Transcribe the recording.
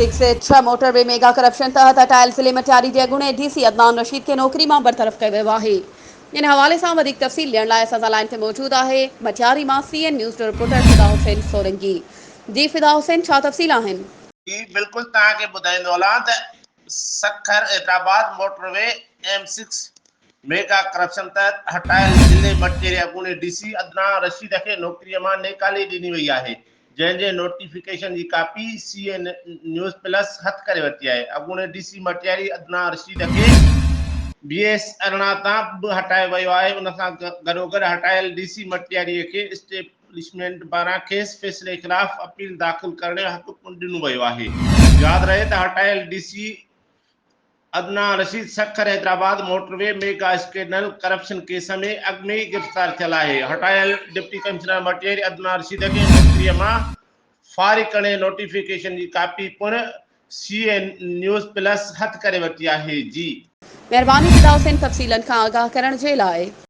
Six ڇهه motor V mega corruption تحت هٽايل ضلعي مٽياري جي اڳوڻي ڊي سي عدنان رشيد کي نوڪري مان برطرف ڪيو ويو آهي. ان حوالي سان وڌيڪ تفصيل ڏيڻ لاء اسان سان لائين تي موجود آهي مٽياري مان سي اين نيوز جو رپورٽر فدا حسين سولنگي. جي فدا حسين ڇا تفصيل آهن؟ جي بلڪل توهان کي ٻڌائيندو هلان ته Sukkur Hyderabad motorway M six mega corruption تحت هٽايل ضلعي مٽياري اڳوڻي ڊي سي عدنان رشيد کي نوڪري مان نيڪالي ڏني وئي آهي جنهن جي نوٽيفڪيشن جي ڪاپي سي اين نيوز پلس هٿ ڪري ورتي آهي. اڳوڻي ڊي سي مٽياري عدنان رشيد کي بي ايس 18 تان به هٽايو ويو آهي، ان سان گڏوگڏ هٽايل ڊي سي مٽياري کي اسٽيبلشمينٽ پاران کيس فيصلي خلاف اپيل داخل ڪرڻ جو حق پڻ ڏنو ويو آهي. ياد رهي ته هٽايل D C Adnan Rashid Sukkur Hyderabad motorway mega scandal corruption case ۾ اڳ ۾ ئي گرفتار ٿيل آهي. هٽايل ڊپٽي ڪمشنر مٽياري عدنان رشيد کي نوڪري مان فارغ ڪرڻ جي نوٽيفڪيشن جي ڪاپي پڻ سي اين نيوز پلس هٿ ڪري ورتي آهي. جي. مهرباني فدا حسين تفصيلن کان آگاهه ڪرڻ جي لاء.